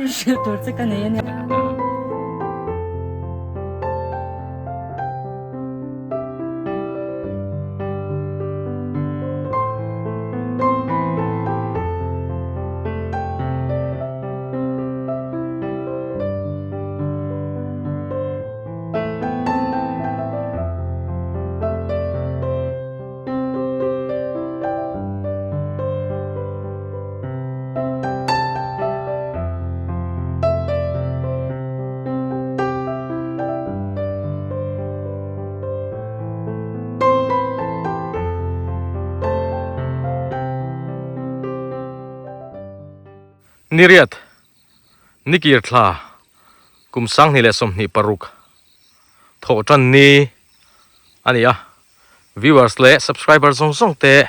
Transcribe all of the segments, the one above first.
Hrilh tur che ka nei a nia. Niriat, Nikir thla, kum 2026, thawh tan ni a ni a. Viewers leh subscriber zawng zawng te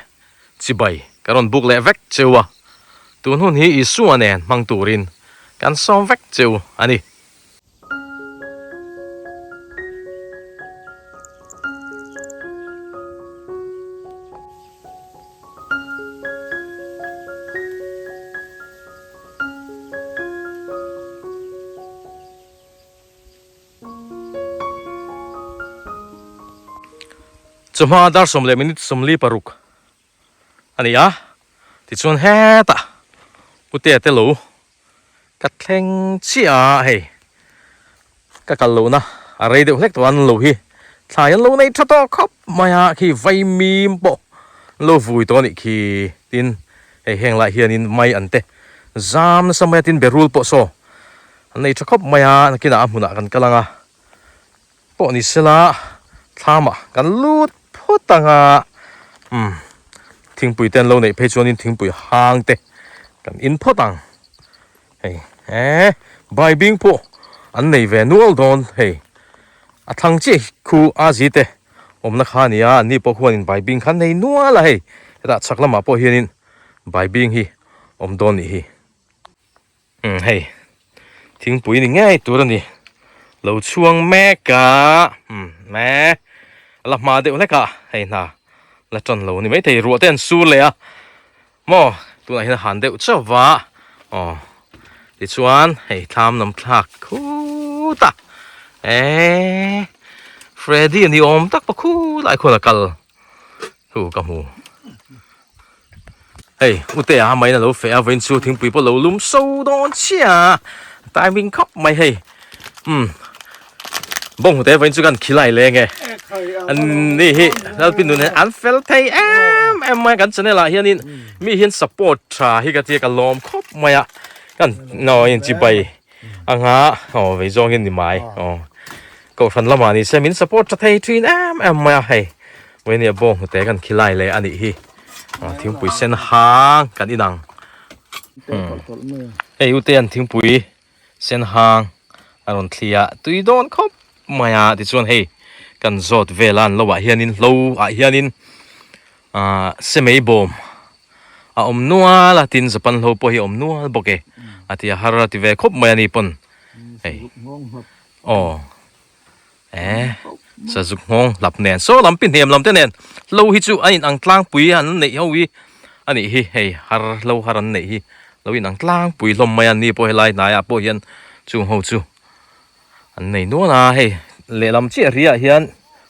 chibai ka rawn book leh vek cheu a, tun hun hi Isua nen hmang turin kan sawm vek cheu a ni. Chawhma dar sawm leh minute 46 a ni a, tichuan hetah Putea te lo ka thleng chiah a, hei ka kal lohna a rei deuh hlek tawh a, an lo hi thlai an lo nei tha tawh khawp mai a, khi vaimim pawh an lo vui tawh a nih khi tin hei heng lai hianin mai an te zam nasa mai a, tin berul pawh saw An nei tha khawp mai a, nakinah a hmunah kan kal ang a, pawh ni sela thlamah kan lut phawt ang a, umm thingpui te an lo neih phei chuanin thingpui hang te kan in phawt ang, hei he baibing pawh an nei ve nual dawn hei a thlang chiah khu a zi te awmna kha a ni a, anni pawh khuanin baibing kha an nei nual a hei, hetah chhak lamah pawh hianin baibing hi awm dawn nih hi. Umm hei thingpui ni ngei tur a ni lo chhuang mek a umm me la hma deuh hlek a hei hna la tan lo ni maithei ruah te an sur leh a maw tunah hian a han deuh chauh va aw tichuan hei thlam lam thlak khut a eee Freddy a ni awm tak pa khulai khuan a kal. Thu ka hmu. Hei, ute a main a lo feh a, vawiin chu thingpui pawh lo lum so dawn chiah a, timing khawp mai hei. Umm, bawng hnute vawiin chu kan khilai leng e. An ni hi Lalpi nun hian an fel thei em em mai a, kan channel ah hianin mi hian support tha hi ka tia ka lawm khawp mai a, kan no in chibai anga aw vei zawng in ni mai aw. Kohhran lamah ni se min support tha thei thin em em mai a hei Vawini bawng hnute kan khilai leh a nih hi thingpui sen hang kan inang hei ute an thingpui sen hang a rawn thli a tui dawn khawp mai a tichuan hei kan zawt vel a an lo ah hianin hlo ah hianin ah semei bawm a awm nual a tin Japan hlo pawh hi a awm nual bawk e a ti a har a ti ve khawp mai a ni pawn hei. Aw eh sazuk nghawng hlap nen saw lam pi hniam lam te nen hlo hi chu a in ang tlangpui an neih ho hi a nih hi hei har hlo har an neih hi lo in ang tlangpui hlawm mai a ni pawh helai hnaiah pawh hian chung ho chu an nei nual a hei lehlam chiah riah hian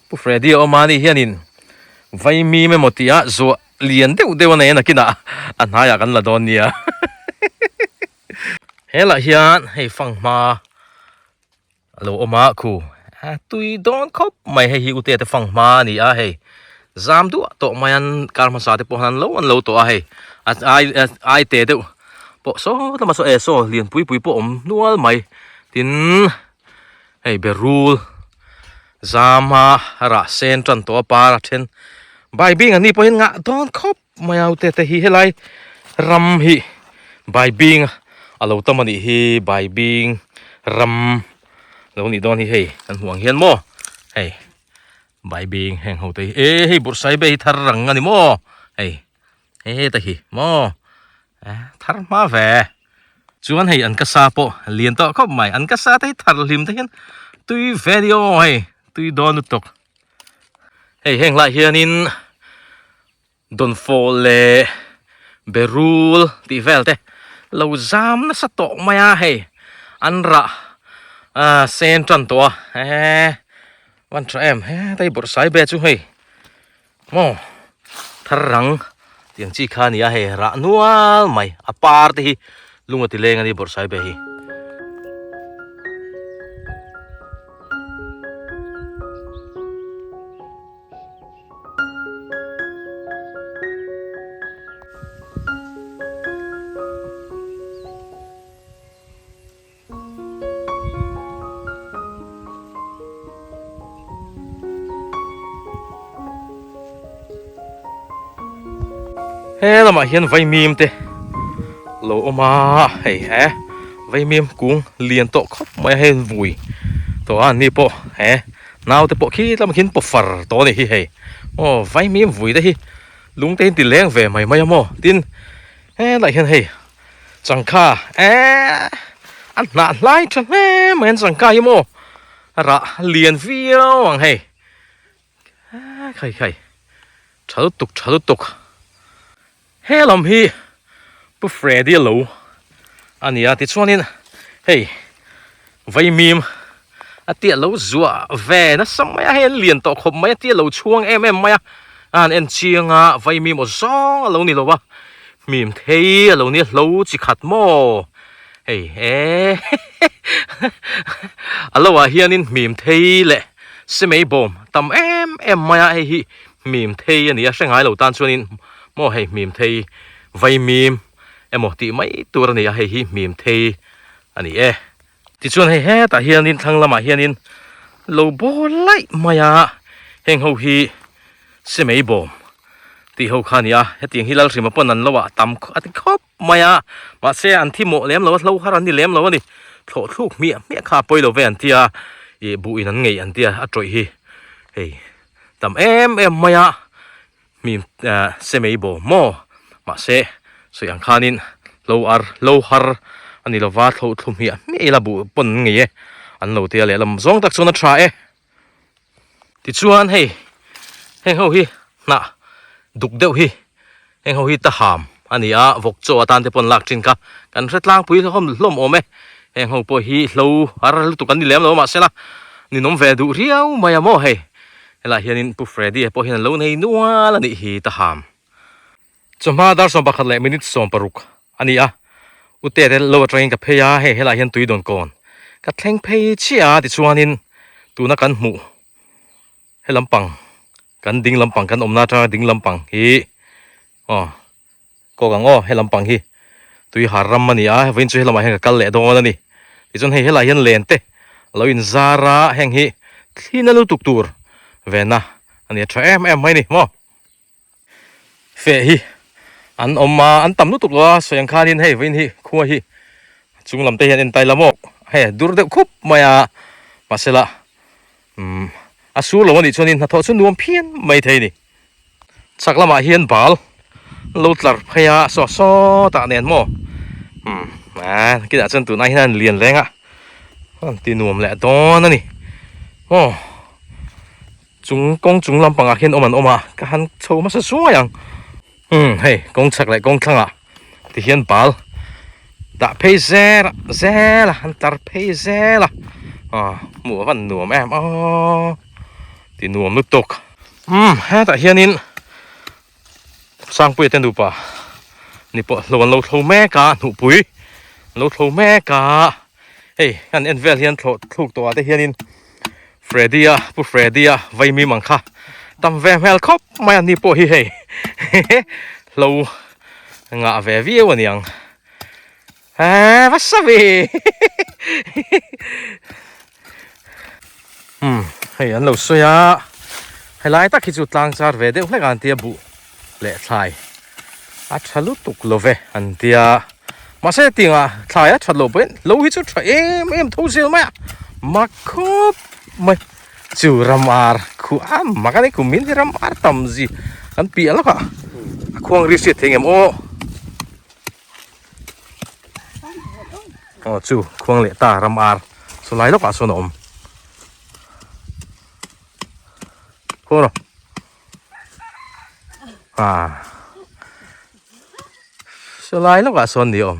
Pu Freddy a awm a ni hianin vaimim emaw tih a zuah lian deuh deuh a nei a nakinah a hnaiah kan la dawn nia. Helah hian hei fanghma a lo awm a khu a tui dawn khawp mai hei hi ute te fanghma a ni a hei zam duah tawh mai an kar hmasa te pawh han lo an lo tawh a hei a ai ai te deuh pawh saw lamah saw e saw lian pui pui pawh awm nual mai tin hei berul zam a rah sen tan tawh a par a then baibing an ni pawhin ngah dawn khawp. Mai ute te hi helai ram hi baibing a lo tam a nih hi baibing ram lo nih dawn hi hei kan hmuh ang hian maw hei baibing heng ho te hi e hei bawrhsaibe hi thar rang a ni maw hei heta hi maw thar hma ve chuan hei an ka sa pawh lian tawh khawp mai an ka sa te hi thar hlim te hian tui ve a ni aw hei tui dawn lutuk hei heng lai hianin. Dawnfawh leh berul tih vel te lo zam nasa tawh mai a hei. an rah ah sen tan tawh a eee van tha em hetai bawrhsai be chu hei maw thar rang tiang chi kha a ni a hei rah nual mai a par te hi lung a ti leng a ni bawrhsai be hi. He lamah hian vaimim te lo awm a hei he vaimim kung lian tawh khawp mai a hei vui tawh a an ni pawh he naute pawh khi lamah khian paw far tawh a ni hi hei aw vaimim vui te hi lung te hi an ti leng ve mai mai a maw tin helaiah hian hei Changkha eee a hnah hlai tha hle mai an changkha hi maw a rah lian viau ang hei khai khai tha lutuk tha lutuk he lam hi Pu Freddy lo a ni a tichuanin hei vaimim a tia lo zuah ve nasa mai a hei an lian tawh khawp mai a tia lo chhuang em em mai a a han en chiang a vaimim aw zawng a lo ni lo a hmim thei a lo nia hlo chi khat maw hei eee a lo ah hianin hmim thei leh semei bawm tam em em mai a hei hi hmim thei a ni a hre ngai lo tan chuanin maw hei hmim thei vaimim emaw tih mai tur a ni a hei hi hmim thei a ni e. Tichuan hei hetah hianin thlang lamah hianin lo bawl laih mai a, heng ho hi semei bawm tih ho kha a ni a, hetiang hi Lalhrima pawn an lo ah tam a ti khawp mai a, mahse an thi mawh lem lo a, hlo har an ni lem lo a ni, thlawh thluk hmiah hmiah kha a pawi lo ve an tia, ih buh in an ngeih an tia a tawih hi hei tam em em mai a. Hmim se mai bawm maw? Mahse, sawi ang khanin hlo ar, hlo har a ni lova, thlo thlu hmiah hmiah ila buh pawn an ngei e, an lo tia lehlam zawng tak chuan a tha e. Tichuan hei, heng ho hi hnah duk deuh hi, heng ho hi ta ham a ni a, vawk chaw atan te pawn lak thin kha kan hre tlangpui hlawm hlawm awm e. Heng ho pawh hi hlo har lutuk an ni lem lo mahsela ninawm ve duh riau mai a maw hei. Helaiah hianin Pu Freddy-a pawh hian a lo nei nual a nih hi ta ham. Chawhma dar 11 leh minute 16 a ni a, U Tete lo atangin ka phei a, hei helaiah hian tui dawn kawn ka thleng phei chiah a tichuanin tuna kan hmuh he lampang kan ding lampang kan awmna atanga ding lampang hi aw Kawk ang aw, he lampang hi tui har ram a ni a, vawiin chu he lamah hian ka kal leh dawn a ni. Tichuan hei helaiah hian len te a lo inzar a, heng hi thli na lutuk tur vena a ni a, tha em em mai a ni maw. Feh hi an awm a, an tam lutuk lo a, sawi ang khanin hei vawiin hi khua hi chung lam te hian en tai la maw, hei dur deuh khup mai a, mahsela umm a sur lo a nih chuanin hnathawh chu nuam phian mai thei a ni. Chhak lamah hian bal lo tlar phei a saw sawtah nen maw umm ah kinah chuan tunah hian a han lian reng a an ti nuam leh dawn a ni maw chung kawng chung lampangah hian awm an awm a ka han chho hmasa suai ang umm hei kawng chhak leh kawng thlangah ti hian bal dah phei zel a zel a an tlar phei zel a ah hmuh a van nuam em aw ti nuam lutuk. Umm hetah hianin Sangpuia te nupa ni pawh hlo an lo thlo mek a hnuhpui an lo thlo mek a hei an en vel hian thlawh thluk tawh ah te hianin Freddy a Pu Freddy a vaimim ang kha tam ve hmel khawp mai a ni pawh hi hei hlo ngah ve viau a niang eee va sa ve umm hei an lo sawi a helai tak hi chu tlang char ve deuh hlek a an tia buh leh thlai a tha lutuk lo ve an tia mahse tingah thlai a that loh pawhin lo hi chu tha em em tho zel mai a mak khawp mai chu ram ar khu a mak a ni kum min hi ram ar tam zi kan piah lawk a a khuang ri hriat thei ngem aw. Aw chu khuang leh ta ram ar saw lai lawkah sawn a awm khuang rawh ah saw lai lawkah sawn ni a awm.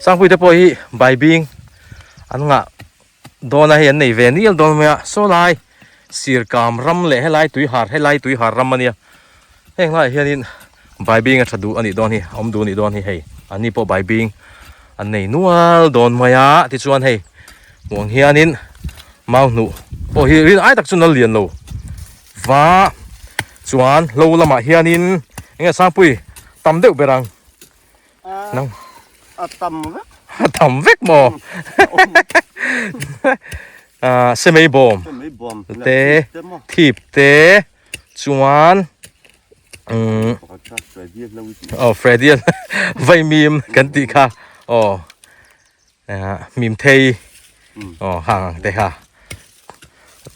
Sangpui te pawh hi baibing an ngah dawn a hei an nei ve nial dawn mai a saw lai sirkam ram leh helai tuihar helai tuihar ram ania heng laiah hianin baibing a tha duh anih dawn hi a awm duh anih dawn hi hei an ni pawh baibing an nei nual dawn mai a tichuan hei hmuh ang hianin mau hnuh pawh hi rin ai tak chu nal lian lo va chuan hlo lamah hianin enge Sangpui tam deuh ber ang. Nang. A tam vek. A tam vek maw? Ah, semei bawm. Semei bawm. Te, thip te, chuan um oh Freddy vai mim kan tih kha. Oh. Mim thei. Oh, hang te kha.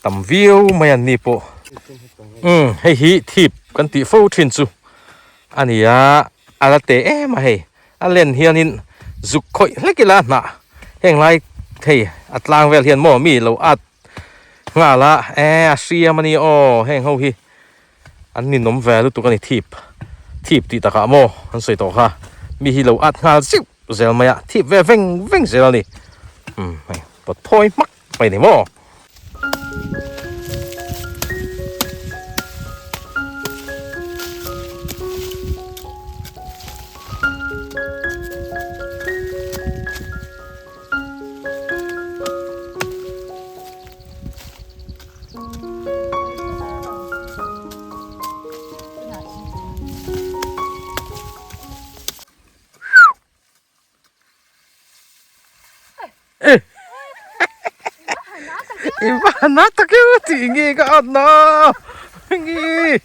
Tam viau mai an ni pawh. Um, hei hi thip kan tih fo thin chu. A ni a, a la te em a hei. A len hianin zuk khawih hlek ila hnah heng lai hei a tlang vel hian maw mi lo at nghal a e a hriam a ni aw heng ho hi an ninawm ve lutuk a ni thip thip tih takah maw an sawi tawh kha mi hi lo at nghal zeuh zel mai a thip ve veng veng zel a ni umm hei pawt phawi hmak mai ni maw. I va han a tak eu tih nge ka at na nge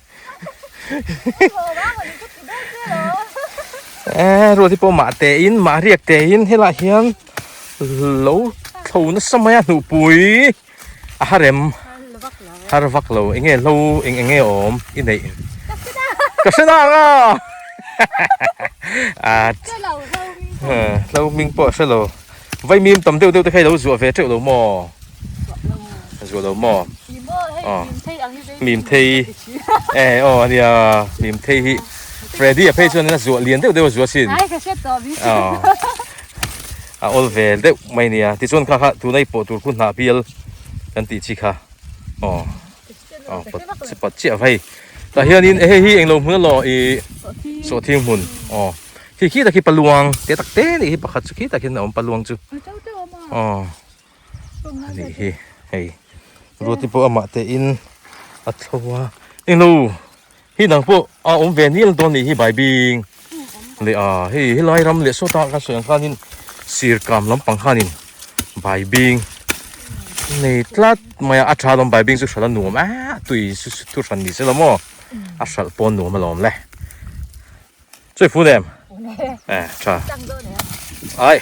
e ruat hi pawh mah te in mah riak te in helai hian lo thlo nasa mai a hnuhpui a harem har vak lo eng nge hlo eng eng nge awm i neih ka hre na ang a a hlo hming pawh a hre lo vaimim tam deuh deuh te kha i lo zuah ve teuh lo maw zuah lo maw mim thei e aw a nia mim thei hi Freddy a phei chuan a zuah lian deuh deuh a zuah sin a awl ve deuh mai nia tichuan kha kha tuna i pawh tur khu hnah bial kan tih chi kha aw aw pat pat chiah hei tah hianin hei hi englo hmun elaw ih sawhthing hmun aw khi khi tak hi paluang te tak te nih hi pakhat chu khi tak hian a awm paluang chu aw anih hi hei ruati pawh amah te in a thlo a englo Hi dang pawh a awm ve nil dawn nih hi baibing leh a hei helai ram leh sawtah ka sawi ang khanin sirkam lampang khanin baibing nei tlat mai a a tha lawm baibing chu hralh a nuam a tui chu thu hran ni se lo maw a hralh pawn nuam alawm le chuai fun em e tha ai.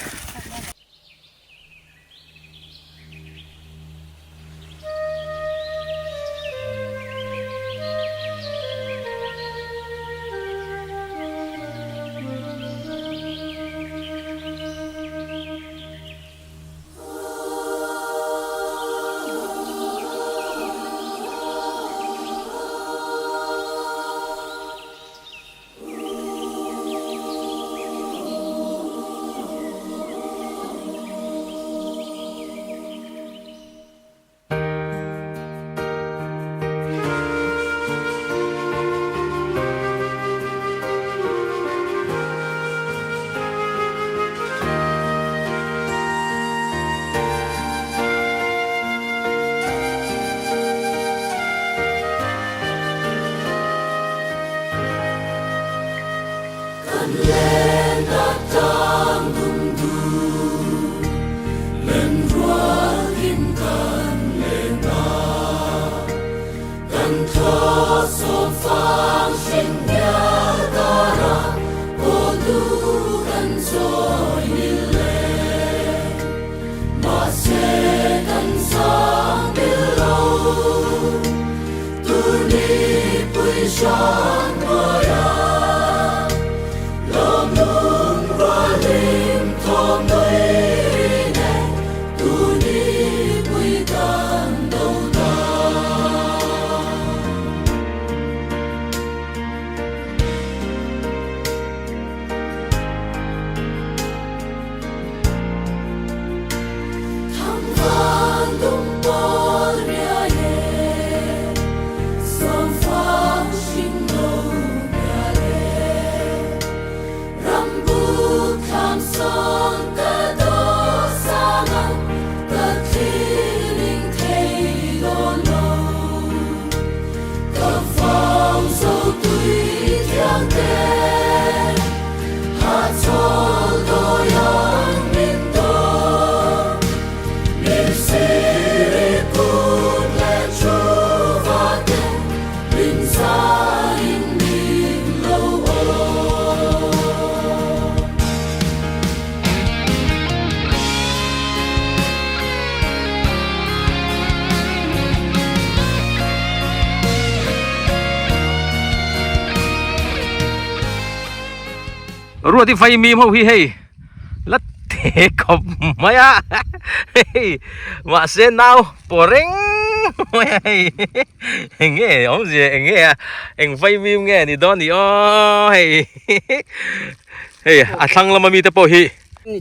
Ruati fai mim ho hi hei la te khawp mai a hei mahse nau pawh reng mai a hei eng nge awmzia eng nge a eng fai mim nge ni dawn ni aw hei hei a thlang lama mite pawh hi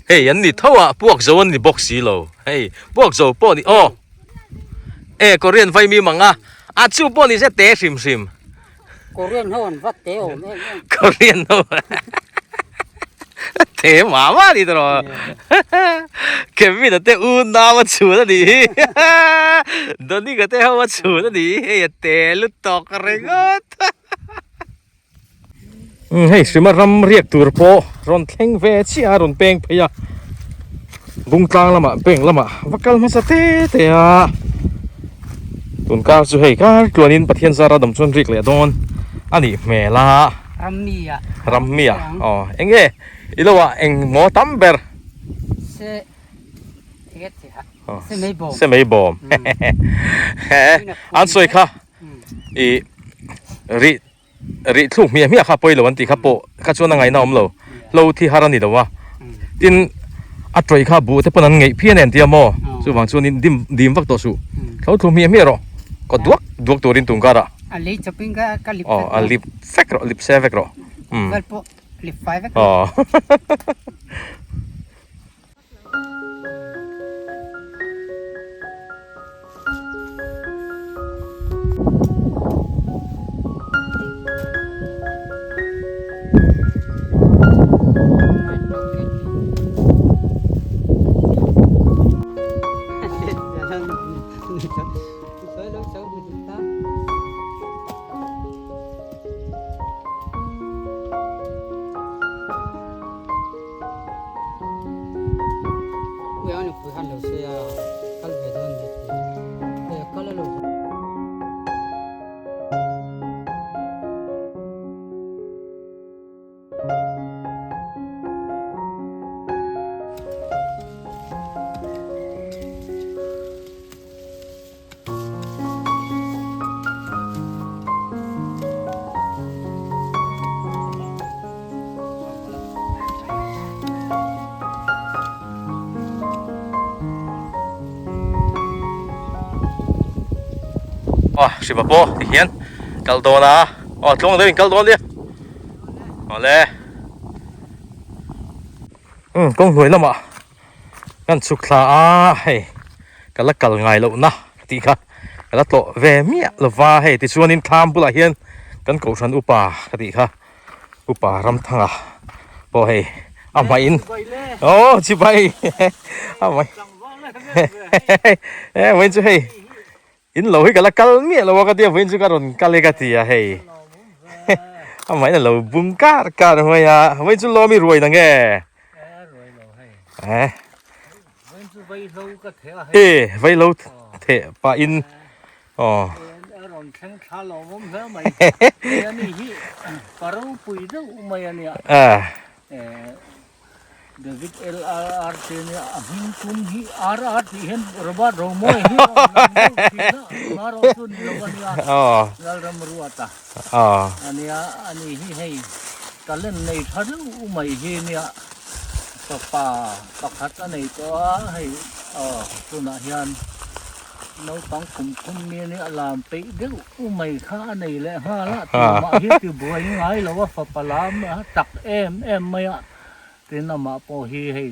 hei an ni tho a puak zo an ni bawk si lo hei puak zo pawh ni aw e Korean fai mim ang a a chu pawh ni se te hrim hrim. Korean ho an vat te awm em em. Korean ho te mah mah ni tawh. Kevin a te unau a chhun a nih hi. Donny-a te ho a chhun a nih hi. Hei a te lutuk ringawt. Hei hrima ram riak tur pawh rawn thleng ve chiah a rawn peng phei a. Bungtlang lamah bank lamah va kal hmasa te te a tunkar chu hei kar tluanin Pathian zara dam chuan rik leh dawn a nih hmel a Rammi ah Rammi ah aw eng nge i lo ah eng maw tam ber Se enge tih a Se mei bawm Se mei bawm an sawi kha i rih Rih thluk hmiah hmiah kha pawi lo an tih kha pawh kha chuan a ngaihna awm lo, hlo thi har a ni lo a, tin a tawih kha buh te pawn an ngeih phian em tia maw, chuvang chuanin dim dim vak tawh suh, hlo thlu hmiah hmiah rawh, kaw duak duak turin tun karah. A lei chawpin ka ka lip vek rawh. Aw a lip vek rawh, lip se vek rawh. Vel pawh lip fai vek rawh. Aw. Aw hripa pawh ti hian kal dawn a aw tluang deuhin kal dawn nia awle umm kawng hnuai lamah kan chhuk thla a hei ka la kal ngai loh na tih kha ka la tlawh ve miah lova hei tichuanin thlam bulah hian kan kohhran upa ka tih kha upa Ramthanga pawh hei a hmaiin aw chibai a hmai e vawiin chu hei in lo hi ka la kal miah lo a ka tia vawiin chu ka rawn kal e ka ti a hei a hmaiin a lo bung kar kar mai a vawiin chu lawm i ruai na nge eh e vaihlo theh pahin aw eh. David LRR te nia a hming tum hi RR tih hian Robert Romawi hi a rawn lang deuh thin a, tuna erawh chu ni lo a nia, Lalramruata a nia, ani hi hei talent nei tha deuh mai hi nia, fapa pakhat a nei tawh a hei aw tunah hian naupang kum thum mi ania a lam peih deuh mai kha a nei leh nghal a, tumah hi tibuai ngai lo a fapa lam a tak em em mai a. Tin amah pawh hi hei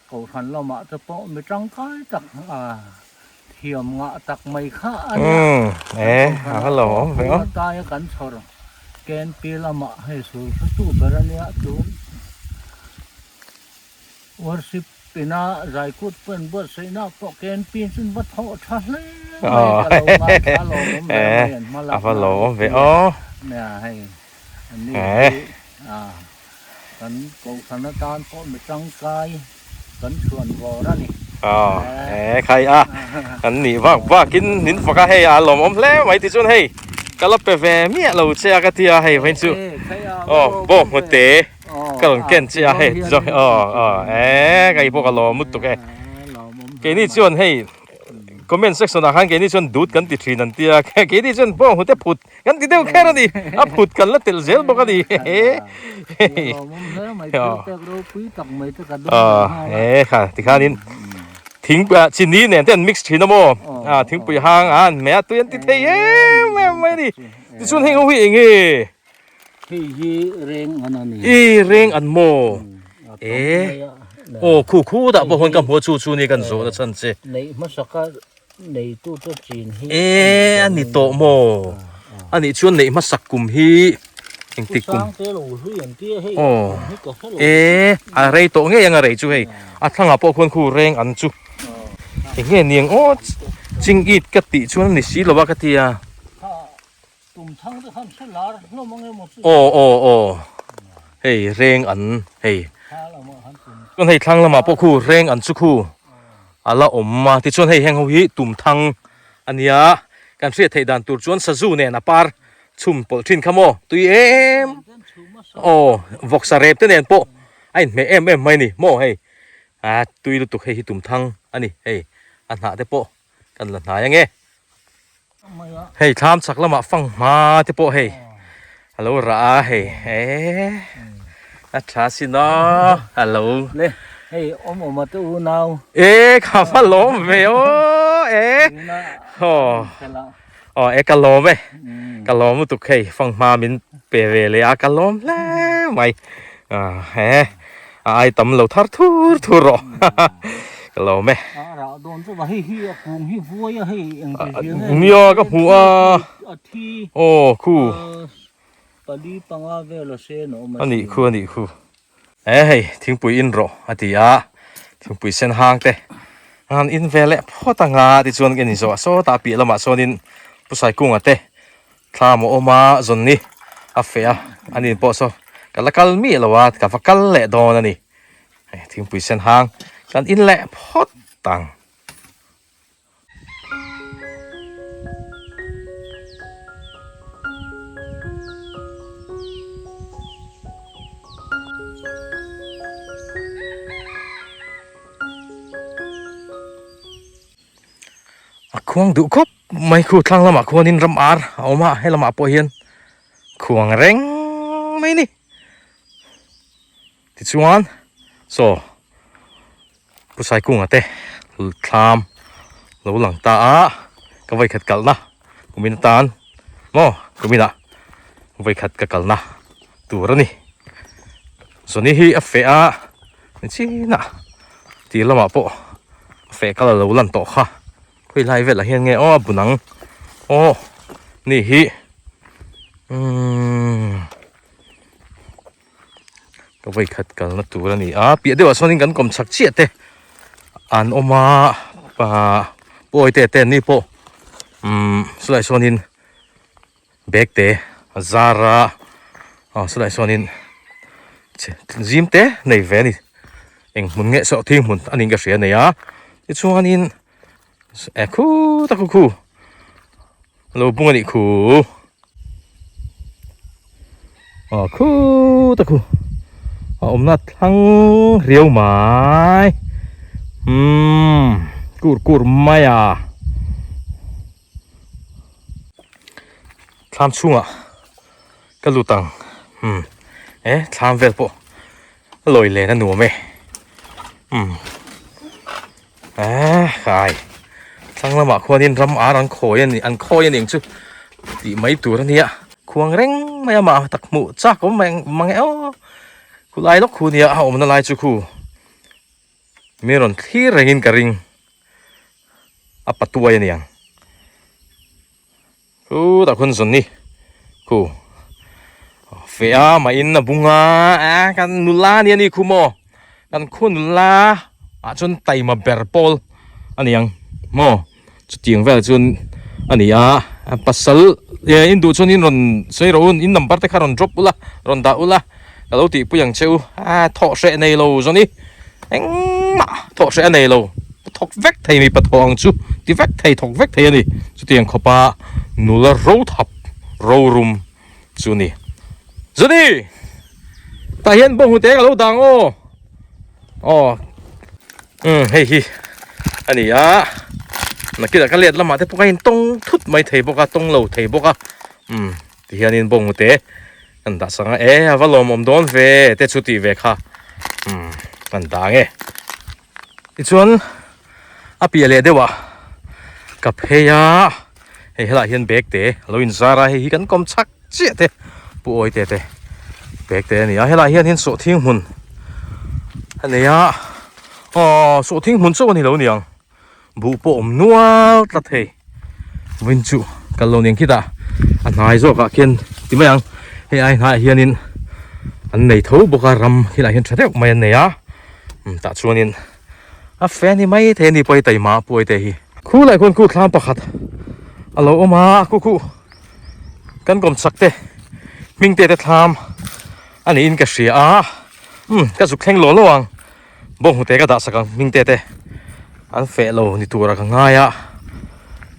Kohhran lamah te pawh mi tangkai tak thiam ngah tak mai kha a nia. Kan Kohhranah pawh ataia kan chhawr KNP lamah hei sul hretu ber a nia tun worship ina zaikut pawh in buatsaihna pawh KNP chu in va thawh tha hle mai ka lo ngaithla lawmawm ber mai an hma lakna nia hei an ni hi a. Kan kohhran atan pawh mi tangkai kan chhuan vawr a ni. Aw e khai a kan nih vak vakin min fak a hei a lawmawm hle mai tichuan hei ka la pe ve miah lo che a ka ti a hei vawiin chu aw bawng hmute ka rawn ken che a hei tichuan aw aw e ka i pawh ka lawm lutuk e keini chuan hei. Comment section ah khan keini chuan dut kan ti thin an tia keini chuan bawnghnute phut kan ti deuh kher a ni a phut kan la tel zel bawk a ni e kha tikhanin thing chini nen te an mix thin a maw a thingpui hang a an hmeh a tui an ti thei em em mai a ni tichuan heng ho hi eng nge Hei hi reng an a ni. I reng an maw? E. Aw khu khu dah pawh hawn ka hmu a chu chu ni kan zawh na chhan che. Neih hmasaka neitu te chin hi. E a ni tawh maw? A nih chuan neih hmasak kum hi engtik kum? Sang te lo hlui an tia hei. Aw. E a rei tawh ngei ang a rei chu hei. A thlangah pawh khuan khu reng an chu. Eng nge niang aw ching it ka tih chuan a ni si lo a ka tia. Tum thang te khan hre lar hlawm ang emaw chu. Aw aw aw hei reng an hei chuan hei thlang lamah pawh khu reng an chu khu a la awm a tichuan hei heng ho hi tum thang a nia kan hriat theih dan tur chuan sazu nen a par chhum pawlh thin kha maw tui em aw vawksa rep te nen pawh a inhmeh em em mai a ni maw hei a tui lutuk hei hi tum thang a ni hei a hnah te pawh kan la hnai ange. Hei thlam chak lamah fang hma te pawh hei a lo rah a hei eh a tha sin aw a lo le hei awm awm a te u nau e kha va lawm ve aw e aw aw e ka lawm e ka lawm lutuk hei fang hma min pe ve leh a ka lawm hle mai a he a ai tam lo thar thur thur rawh ka lawm e. A rah dawn chu va hei hi a kung hi vuai a hei eng ti hian nge Nia ka hmu a a thi aw khu pali panga vel a sen a awm a nih khu a nih khu e hei thingpui in rawh a ti a thingpui sen hang te an in ve leh phawt anga tichuan ka inzawh sawtah piah lamah chuanin Pu Saikunga te Thla maw awm a zawn ni a feh a a nin pawh saw ka la kal miah lo a ka va kal leh dawn a ni hei thingpui sen hang kan in leh phawt ang. A khuang duh khawp mai khu thlang lamah khuanin ram ar a awm a helamah pawh hian khuang reng mai a ni tichuan saw Pu Saikunga te thlam lo lang ta a ka vawikhat kalna kumin atan maw kuminah vawikhat ka kalna tur a ni Zawni hi a feh a. Chinah tih lamah pawh feh kal a lo lan tawh kha khawi lai velah hian nge aw a bu nang aw ni hi umm ka vawi khat kalna tur a ni a piah deuhah sawn in kan kawm chak chiah te an awm a ah pawi te te an ni pawh umm chulaiah sawn in bag te a zar a aw chulaiah chuanin zim te nei ve a ni eng hmun nge saw thing hmun a niin ka hria a nei a tichuanin eh khut a khu khu lo bung a nih khu aw khut a khu a awmna thlang riau mai umm kur kur mai a. Thlam chhungah ka lut ang umm e thlam vel pawh a lawi len a nuam e umm eh khai thlang lamah khuanin ram ar an khawi a ni an khawi a ni ang chu tih mai tur a nia khuang reng mai a mah tak hmuh chak awm mai mang e aw khulai lawk khu nia a awmna lai chu khu Mi rawn thlir rengin ka ring a patuai a niang khutah khuan zawn ni khu feh a mah in a bung a a kan nula a ni a ni khu maw kan khu nula ah chuan taima ber pawl a niang maw chutiang vel chuan a ni a pasal in duh chuan in rawn sawi rawh u in number te kha rawn drop ula rawn dah ula ka lo tihpui ang che u a thawh hreh nei lo zawn i engmah thawh hreh a nei lo thawk vek thei mipa thawh ang chu ti vek thei thawk vek thei a ni chutiang khawpa nula ro thap ro rum chu a ni Zawni tah hian bawnghnute ka lo dang aw aw. Umm hei hi a ni a. Nakinah ka let lamah te pawh ka intawng thut mai thei bawk a, tawng lo thei bawk a. Umm tihianin bawnghnute kan dah sak ang a, e a va lawmawm dawn ve te chu tih ve kha umm kan dah ang e. Tichuan a piah leh deuh ah ka phei a, hei helaiah hian bag te a lo inzar a, hei hi kan kawm chhak chiah te pu awi te te bag te a ni a, helaiah hian in sawhthing hmun a nei a, aw sawhthing hmun chauh a ni lo niang. Buh pawh awm nual tlat hei vawin chu kal lo nen khitah a hnai zawk ah khian ti mai ang hei ai hnaiah hianin an nei tho bawk a ram khilaiah hian tha deuh mai an nei a tah chuanin a fe a ni mai thei a ni pawh hi taima puai te hi khulai khuan khu thlam pakhat a lo awm a khu khu kan kawm chak te hming te te thlam a niin ka hria a umm ka zuk thleng law law ang. Bawnghnute ka dah sak ang hming te te an feh lo ni tura ka ngai a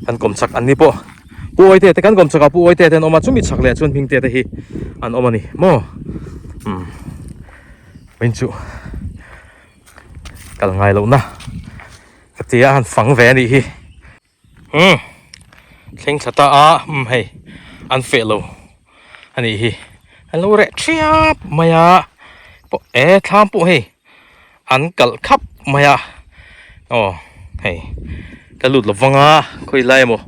kan kawm chak an ni pawh pu awite te kan kawm chak a pu awite te an awm a chumi chak leh chuan hming te te hi an awm a ni maw umm vawiin chu kal ngai loh na ka ti a han fang ve a nih hi. Umm thleng thla ta a umm hei an feh lo a nih hi an lo reh thiap mai a pawh e thlam pawh hei an kalh khap mai a aw hei ka lut lo vang a khawi lai emaw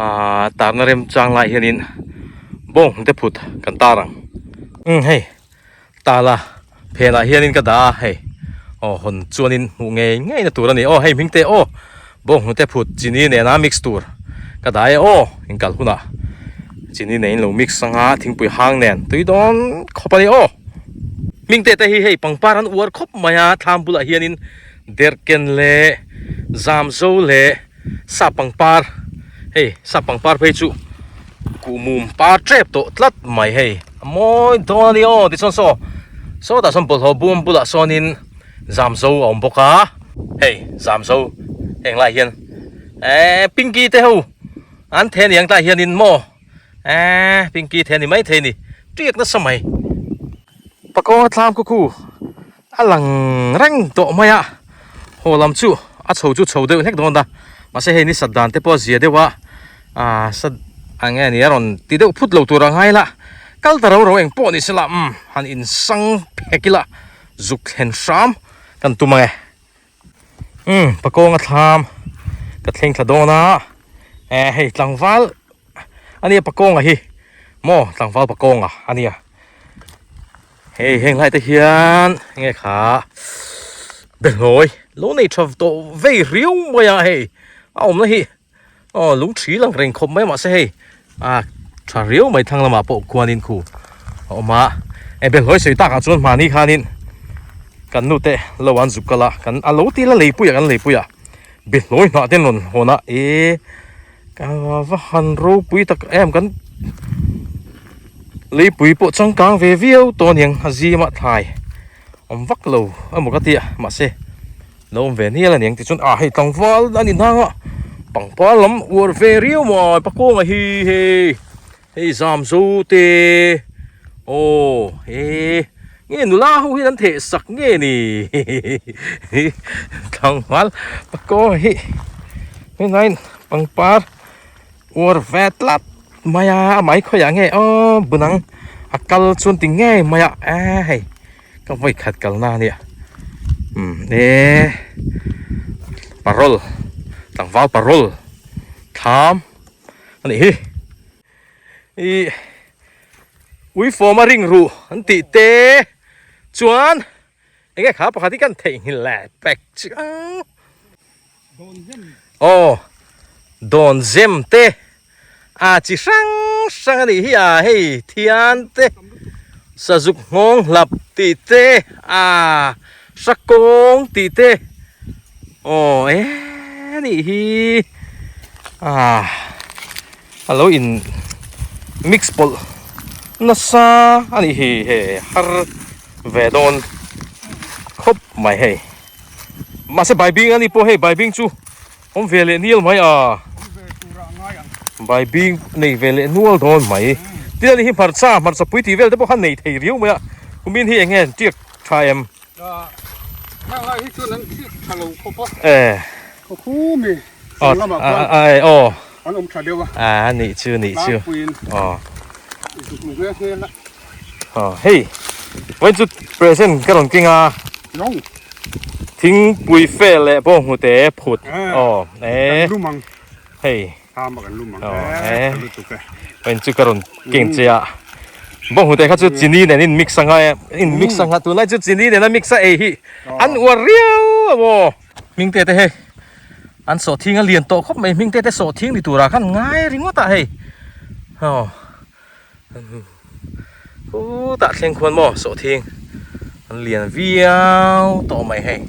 ahh tarna remchang lai hianin bawng te phut kan tar ang umm hei. Tala phenah hianin ka dah a hei aw hawn chuanin hmuh ngei ngei na tur a ni aw hei hming te aw bawnghnute phut chini nena mix tur ka dah e aw inkal hunah chini nen in lo mix anga thingpui hang nen tui dawn khawp a ni aw hming te te hi hei pangpar an uar khawp mai a thlam bulah hianin derhken leh zamzo leh sap pangpar hei sap pangpar phei chu kuhmum par tep tawh tlat mai hei a mawi dawn a ni aw tichuan saw sawtah sawn bawlhhlawh bum bulah sawnin zamzo a awm bawk a hei zamzo heng lai hian eee pinky te ho an the ni ang tlai hianin maw eee pinky the ni maithei a ni tiak nasa mai pakawng a thlam khu khu. A lang reng tawh mai a, haw lam chu a chho chu chho deuh hlek dawn a, mahse hei ni sat dan te pawh a zia deuh a, aaa sat ang nge ni a rawn ti deuh phut lo tur a ngai la, kal ta ro ro eng pawh ni se la umm han insang phek ila zuk thlen hram kan tum ang e. Umm pakawng a thlam ka thleng thla dawn a, eh hei tlangval a nia pakawnga hi maw tlangval pakawnga a nia. Hei heng lai te hian enge kha behlawi lo nei tha tawh vei riau mai a hei a awmna hi aw lung thi lang reng khawp mai mahse hei a tha riau mai thlang lamah pawh khuanin khu a awm a e behlawi sawi takah chuan hmani khanin kan nu te lo an zuk kal a kan a lo til a leipui a kan leipui a behlawi hnah te an rawn hawn a e Ka va han ropui tak em kan leipui pawh changkang ve viau tawh aniang a zimah thlai awm vak lo emaw ka tia mahse lo awm ve nial aniang tichuan ah hei tlangval a ni hnang a pangpar lam uar ve riau mai pakawnga hi hei hei zam zo te aw he nge nula ho hian an theh sak nge ni tlangval pakawnga hi hengaiin pangpar uar ve tlat mai a amah hi khawiah nge aw bunang a kal chuan ti ngei mai a e hei ka vawi khat kalna a nia umm e parol tlangval parol thlam a nih hi. Ih uifawm a ring ruh an tih te chuan enge kha pakhat hi kan theihnghilh leh pek chi ang aw dawn zem te a chi hrang hrang a nih hi a hei thian te sazuk nghawng hlap tih te a hrakawng tih te aw e nih hi a. A lo in mix pawlh nasa a nih hi he har ve dawn khawp mai hei mahse baibing a ni pawh hei baibing chu awm ve leh nial mai a baibing nei ve leh nual dawn mai tin a ni hi hmarcha hmarcha pui tih vel te pawh kha nei thei riau mai a kumin hi eng nge tiak tha em heng lai hi chuan an tiak tha lo khawp a e khawkhum i. Chung lamah khuan aw an awm tha deuh a. A nih chu nih chu. Tlangpuiin aw zuk hmu nghe nghe la. Aw hei vawiin chu present ka rawn keng a. No. Thingpui fel leh pawh hmute phut. Aw e. Kan lum ang. Hei. Thama kan lum ang e. Ka lutuk e. Vawiin chu ka rawn keng che a. Bawng hnute kha chu chini nen in mix anga e. In mix anga tunlai chu chini nena mix a ei hi an uar riau a maw. Hmingte te hei an sawhthing a lian tawh khawp mai hmingte te sawhthing ni turah khan ngai ringawt ah hei aw khutah thleng khuan maw sawhthing an lian viau tawh mai hei.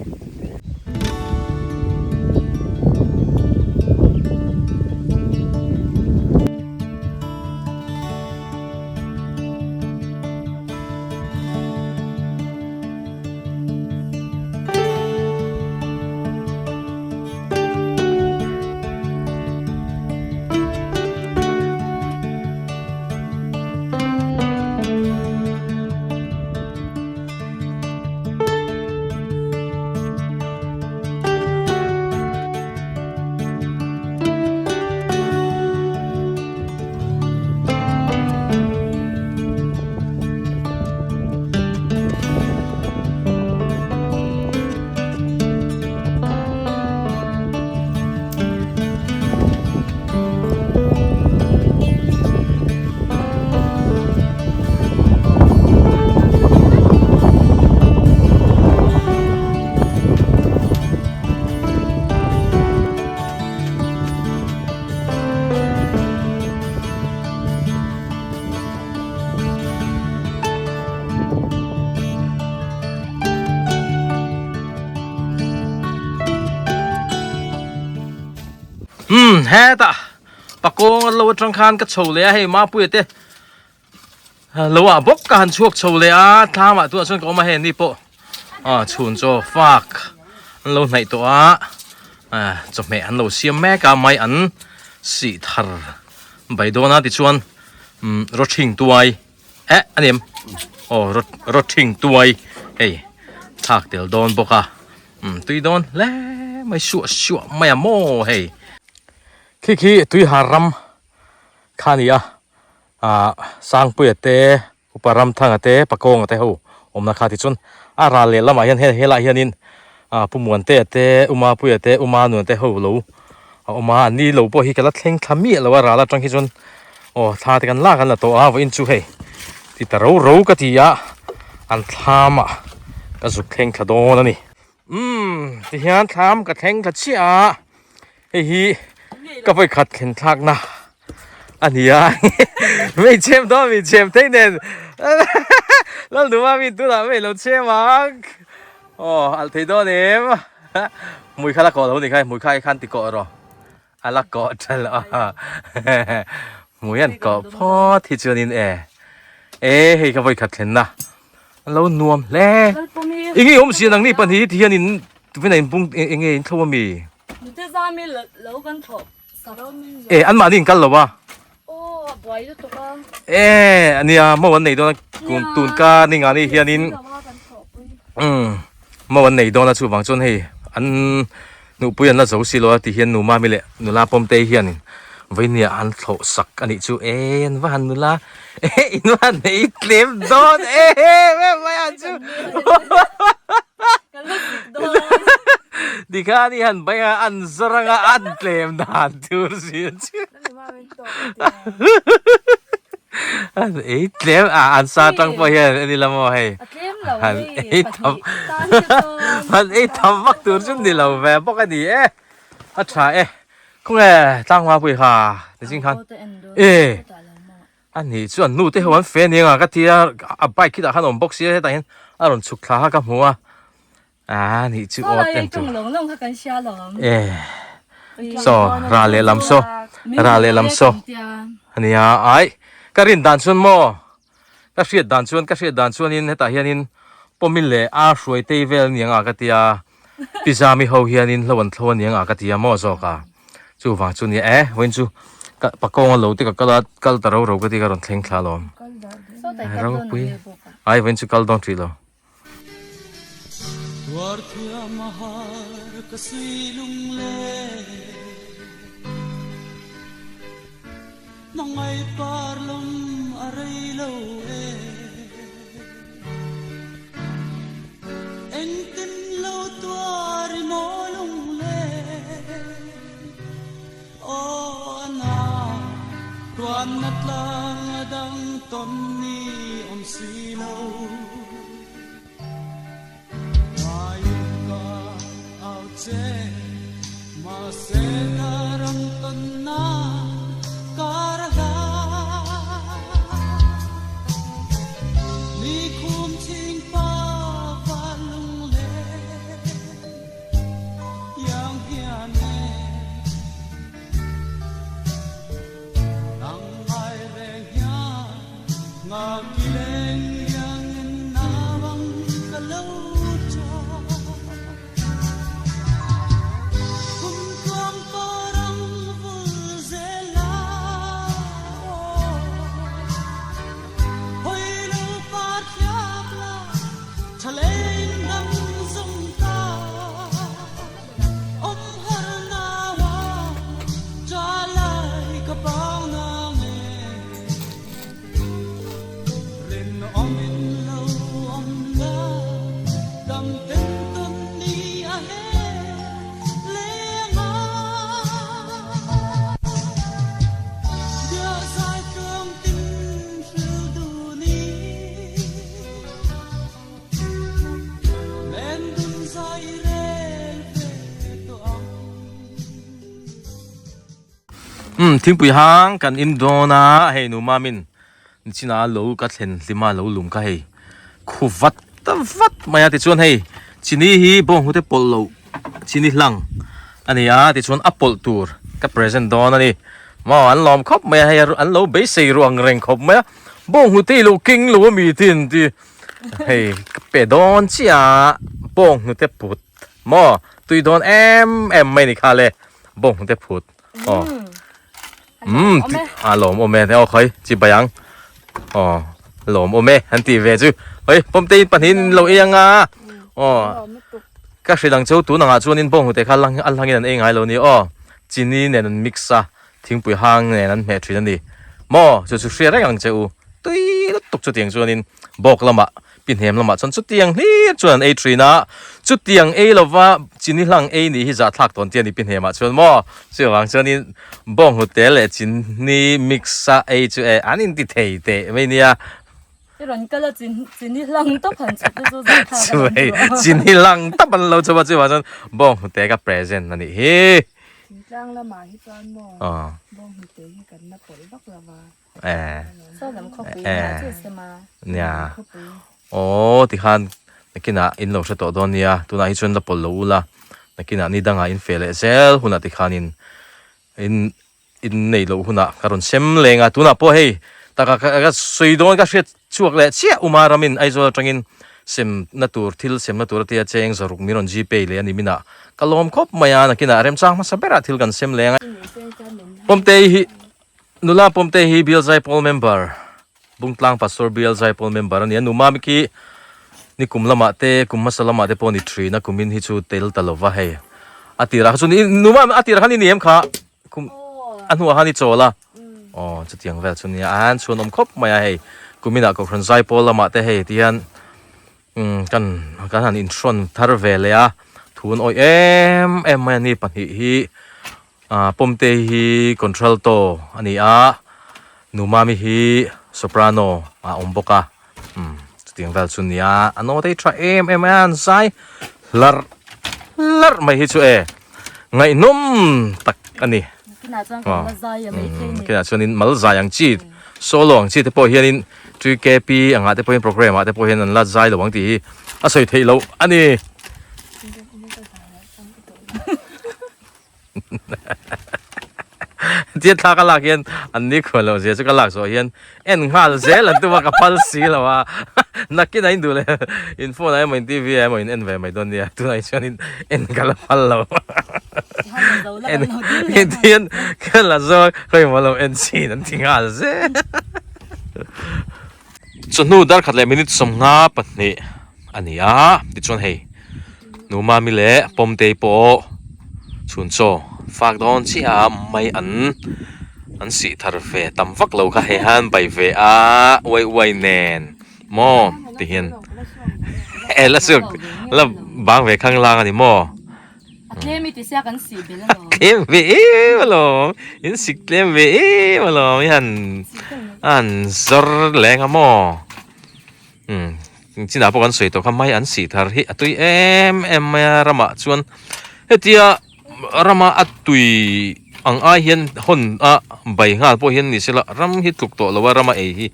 Umm hetah pakawng lo atang khan ka chho leh a hei mapuia te lo ah bawk ka han chhuak chho leh a thlam ah tunah chuan ka awm a hei ni pawh ah chhun chaw fak an lo hnaih tawh a ah chawhmeh an lo siam mek a mai an sih thar bai dawn a tichuan umm rawthing tuai eh a ni em aw rawthing tuai hei thlak tel dawn bawk a umm tui dawn hle mai suah suah mai a maw hei khi khi tui har ram kha a ni a ah Sangpuia te Upa Ramthanga te Pakawnga te ho awmna kha tichuan a ral leh lamah hian helaiah hianin ah Pu Muantea te U Mapuia te U Manuna te ho lo a awm a an ni lo pawh hi ka la thleng thla miah lo a ral atang hi chuan aw thla te kan lak an la tawh a vawiin chu hei ti ta ro ro ka ti a an thlamah ka zuk thleng thla dawn a ni umm tihian thlam ka thleng thla chiah a. Hei hi ka vawi khat thlen thlak na a ni a mei chhem dawn mi chhem thei nen Lalduma mi tunah mei lo chhem ang aw alh thei dawn em hmui kha la kawh lo ni kha hmui kha ai khan ti kawh rawh a la kawh tha lo hmui an kawh phawt hi chuanin e e hei ka vawi khat thlen na a lo nuam hle eng nge awm si nangni pahnih ti hian in tuvin a inbung eng nge in thlo ami Nute zami lo kan thlo saro min e an mahni in kal lo a aw a buai lutuk a e ania mo an nei dawn a kum tun ka ni nga ni hianin um mo an nei dawn a chuvang chuan hei an Nupui an la zo si lo a ti hian nu Mami leh nula Pawmtei hianin vawinia an thlawh sak a nih chu e an va han nula e in va han nei tlem dawn e em mai ang chu tikhan i han bai a an zawr anga an tlem dan tur si a chu an ei tlem a an sa tang pawh hian en ila maw hei han ei tham han ei tham vak tur chu ni lo ve bawk a ni e a tha e khawnge tlangva pui kha nichin khan e a nih chu an nu te ho an fe aniang a ka tia a bike khi tah khan a awm bawk sia hetah hian a rawn chhuk thla kha ka hmu a. A nih chu aw ten tur. E saw ra leh lam saw ra leh lam saw ania ai ka rin dan chuan maw ka hriat dan chuan ka hriat dan chuanin hetah hianin pawmi leh ar hruai tei vel aniang a ka tia pizza mi ho hianin hlo an thlo aniang a ka tia maw zawk a chuvang chu nia e vawiin chu ka pakawnga lo te ka kal a kal ta ro ro ka ti ka rawn thleng thla alawm ropui ai vawiin chu kal dawn hrih lo. Tuar thiam a har ka sui lung le. Hmangaih par lawm a rei lo e. Engtin lo tuar i maw lung le. Aw a na tuanna tlang a dang tawn ni awm si lo. Ngaiin ka au che mahse ka ram tawn nan kar a hla. Ni khum chhing pa van lunglen iang hian e. Nang ngai reng hian nga ki leng iang in nawang ka lo cha. Kum tluang parang vul zel la aw. Hawi lo par thiak la tha leng dang zawng ta. Awm har nau a cha lai ka pang na nge. Rin awmin lo awm la dam ten tawn ni a her leng a. Bia zai tluang tin hril duh ni. Len dun zai rel ve tawh ang. Umm thingpui hang kan in dawn a hei nu mamin nichina lo ka thlen hlim a lo lum kha hei khu vat vat mai a tichuan hei chini hi bawnghnute pawlh loh chini hlang a ni a tichuan a pawlh tur ka present dawn a ni maw an lawm khawp mai a hei an lo beisei ruang reng khawp mai a bawnghnute i lo keng lo a mi tin ti Hei ka pe dawn chiah a bawng hnute phut maw tui dawn em em mai ni kha le bawng hnute phut aw umm a lawm awm e aw khawi chi bai ang aw lawm awm e an tih ve chu hawi pawm te in pahnih in lo ei ang a aw ka hrilh ang cheu tun angah chuan in bawng hnute kha a hlangin an ei ngai lo ni aw chini nen an mix a. Thingpui hang nen an hmeh thin a ni. Maw? Chu chu hria reng ang che u. Tui lutuk chutiang chuanin bawk lamah, pi hnem lamah chuan chutiang hlir chuan an ei thin a. Chutiang ei lova chini hlang ei nih hi zahthlak tawn tia ni pi hnemah chuan maw? Chuvang chuanin bawnghnute leh chini mix a ei chu e an inti thei teh mai nia. I rawn kal a chini hlang tawp han chhut te chu zahthlak a lo chu a. Chini hlang tawp an lo chhup a chuvang chuan bawnghnute ka present a nih hi. Thingtlang lamah hi chuan maw bawnghnute hi kan la pawlh vak lo va. Saw lam khawpui hnah chu sem a. Nia. Aw tikhan nakinah in lo hre tawh dawn nia tunah hi chuan la pawlh lo ula nakinah ni dangah in feh leh zel hunah tikhanin in In neih loh hunah ka rawn sem leng a, tunah pawh hei taka ka sawi dawn ka hriat chhuak leh chiah Uma ramin Aizawl atangin semna tur thil semna tur atia cheng zaruk min rawn gpay leh a ni minah ka lawm khawp mai a, nakinah remchang hmasa berah thil kan sem leng a. Pawmtei hi nula Pawmtei hi Bial Zaipawl member Bungtlang Pastor Bial Zaipawl member a ni a, nu Mami khi ni kum lamah te kum hmasa lamah te pawh ni thin a kumin hi chu tel ta lova hei a tirah kha chu nu Mami a tirah khan i ni em kha? Kum a hnuah khan i chawl a, aw chutiang vel chu nia a han chhuan awm khawp mai a hei kuminah Kohhran Zaipawl lamah te hei ti hian umm kan kan han inhrawn thar ve leh a thu an awih em em mai a ni pahnih hi ah Pawmte hi contralto a ni a Numami hi soprano a awm bawk a umm chutiang vel chu nia a naute hi tha em em mai a an zai hlarh hlarh mai hi chu e. Ngaihnawm tak a ni. Kinah chuan kan la zai a mai thei ni. Kinah chuanin mal zai ang chi, solo ang chi te pawh hianin TKP angah te pawhin program ah te pawh hian an la zai lo ang tih hi a sawi theih loh a ni. Tia thla ka lak hian an ni khuan loh zia chu ka lak zawh hian en nghal zel an tum a ka phal si lo a nakin a in duh leh in phone ah emaw in TV ah emaw in en ve mai dawn nia tunah hi chuan in en ka la phal lo en tihian ka la zo a khawi maw lo en chin an ti nghal zel chawhnu darkhat leh minute sawmnga pahnih a ni a tichuan hei nu mami leh pawmtei pawh chhun chaw fak dawn chiah a mai an. An sih thar ve tam vak lo kha hei han bai ve a uai uai nen maw ti hian e la chhuak la bang ve khang lang a ni maw. A tlem i ti sia kan sih belh alawm. A tlem ve em alawm in sik tlem ve em alawm i han a han zawr leng a maw umm chinah pawh kan sawi tawh kha mai an sih thar hi a tui em em mai a ramah chuan hetia rama a tui ang ai hian hawn a bai nghal pawh hian ni sela ram hi tluk tawh lo a rama ei hi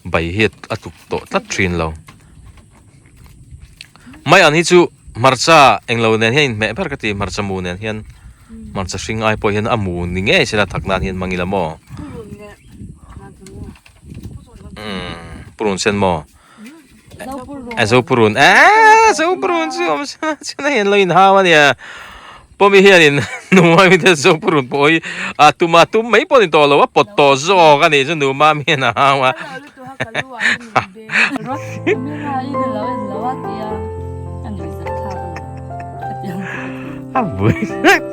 bai hi a tluk tawh tlat thin lo. Mai an hi chu hmarcha englo nen hian inhmeh ber ka ti hmarcha mu nen hian hmarcha hring ai pawh hian a mu ni ngei sela thak nan hian hmang ila maw umm purun sen maw a zo purun eee zo purun chu awm chuan a hian lo inhau a nia pawmi hianin nungmami te zo purun pawh hi a tuma tum mai pawh a ni tawh lo a pawt tawh zawk a nih chu nungmami hian a hau a. A buai hlek.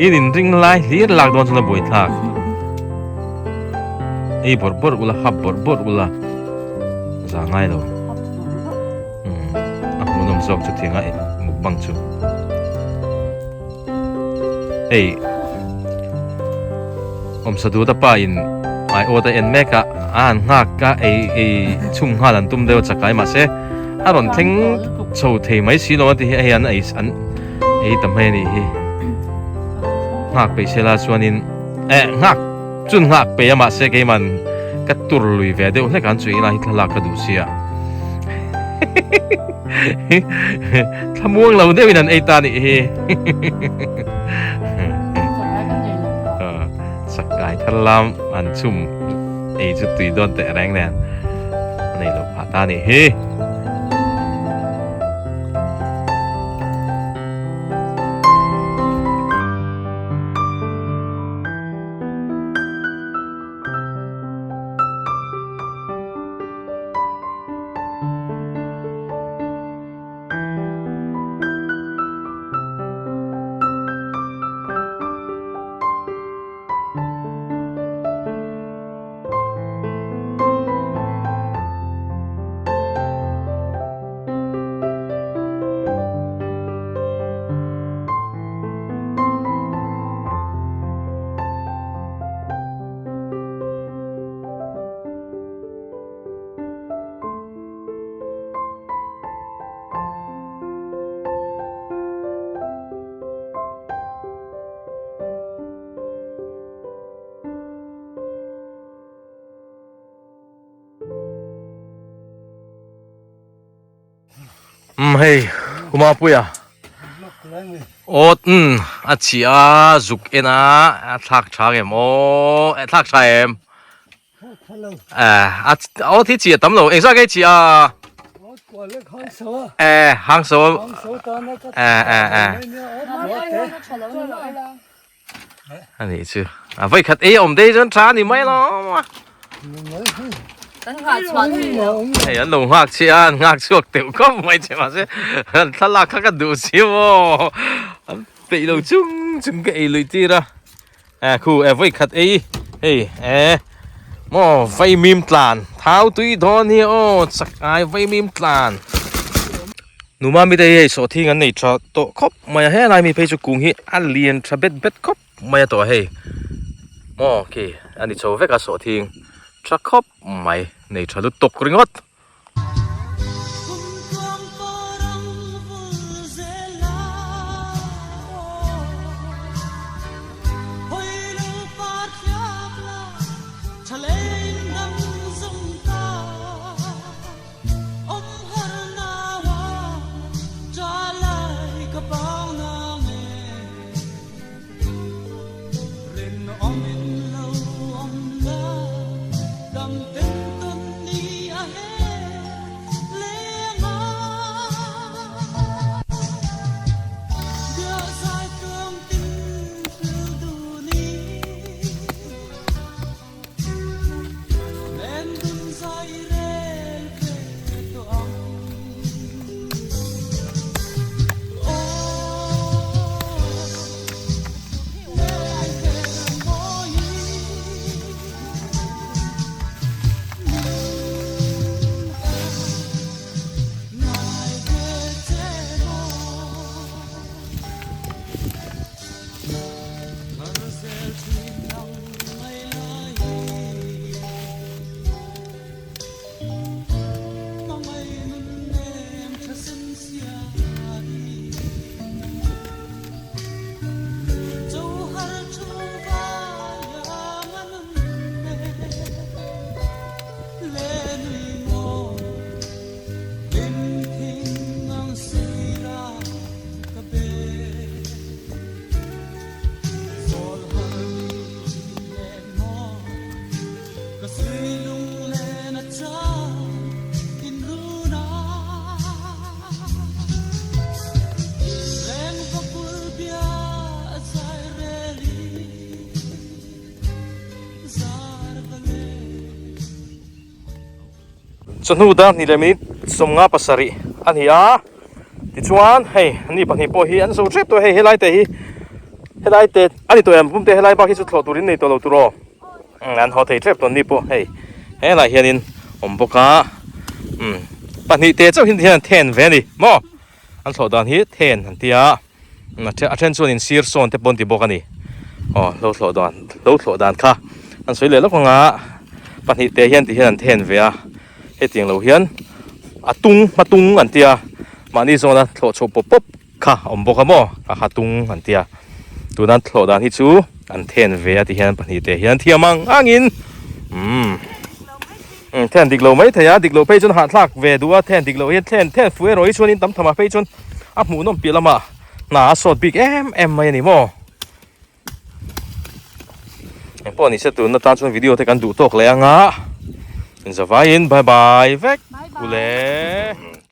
In inring lai hlir lak dawn chuan a buai thlak. Ei bawrh bawrh ula, hap bawrh bawrh ula. Za ngai lo. A hmuhnawm zawk chu thing a mukbang chu. Hei awmsa duta pa in ai awt a en mek a a han nghak a ei ei chhum nghal an tum deuh a chakai mahse a rawn thleng chho thei mai si lo a ti hi hei an ei an ei ta mai a nih hi nghak peih sela chuanin eh nghak chun nghak peih a mahse keiman ka tur lui ve deuh hlek an chu ila hi thlalak ka duh sia. Thlamuang lo deuhin an ei ta nih hi. Chakai thar lam an chhum ei chu tui dawn teh reng nen an ei lo phah ta nih hi. Umm hei Umapuia awt umm a chhi a zuk en a a thlak tha ngem aw a thlak tha em a aw thi chi a tam lo engzah nge chi a eh hang so eh eh eh ani chu a voi khat ei awm dei chuan tha ani mai lo hei an lo nghak chi a an nghak chhuak teuh khawp mai che mahse an thlalak kha ka duh si maw an peih lo chung chung ka ei lui tir a. Eh khu eh voi khat ei hei eh maw vaimim tlan thau tui dawn hi aw chakai vaimim tlan numa mi te hi hei sawhthing an nei tha tawh khawp mai a helai mi phei chu kung hi a lian tha bet bet khawp mai a tawh a hei maw khi a ni chho vek a sawhthing tha khawp mai nei tha lutuk ringawt. Chawhnu dar hnih leh minute 57 a ni a, tichuan hei ni pahnih pawh hi an zo tep tawh a hei helai te hi helai te a ni tawh em pum te helai bak hi chu thlawh turin nei tawh lo tur aw umm an haw thei tep tawh ni pawh hei helaiah hianin awm bawk a umm pahnih te chauh hi hian an then ve a ni maw an thlawh dan hi then an tia a then chuan in sir sawn te pawh an ti bawk a ni aw lo thlawh dan lo thlawh dan kha an sawi leh lawk ang a pahnih te hian ti hian an then ve a hetiang lo hian a tung hma tung an tia mahni zawna thlawh chhoh pawp pawp kha a awm bawk a maw a ha tung an tia tuna thlawh dan hi chu an then ve a ti hian pahnih te hian thiam ang angin umm then dik lo mai thei a dik loh phei chuan hahthlak ve duh a then dik loh hian then then fuh erawh hi chuanin tam tham ah phei chuan a hmuhnawm piah lamah hna a sawt bik em em mai a ni maw engpawh ni se tun atan chuan video te kan duh tawk leh anga inzavaiin bye bye vek ule.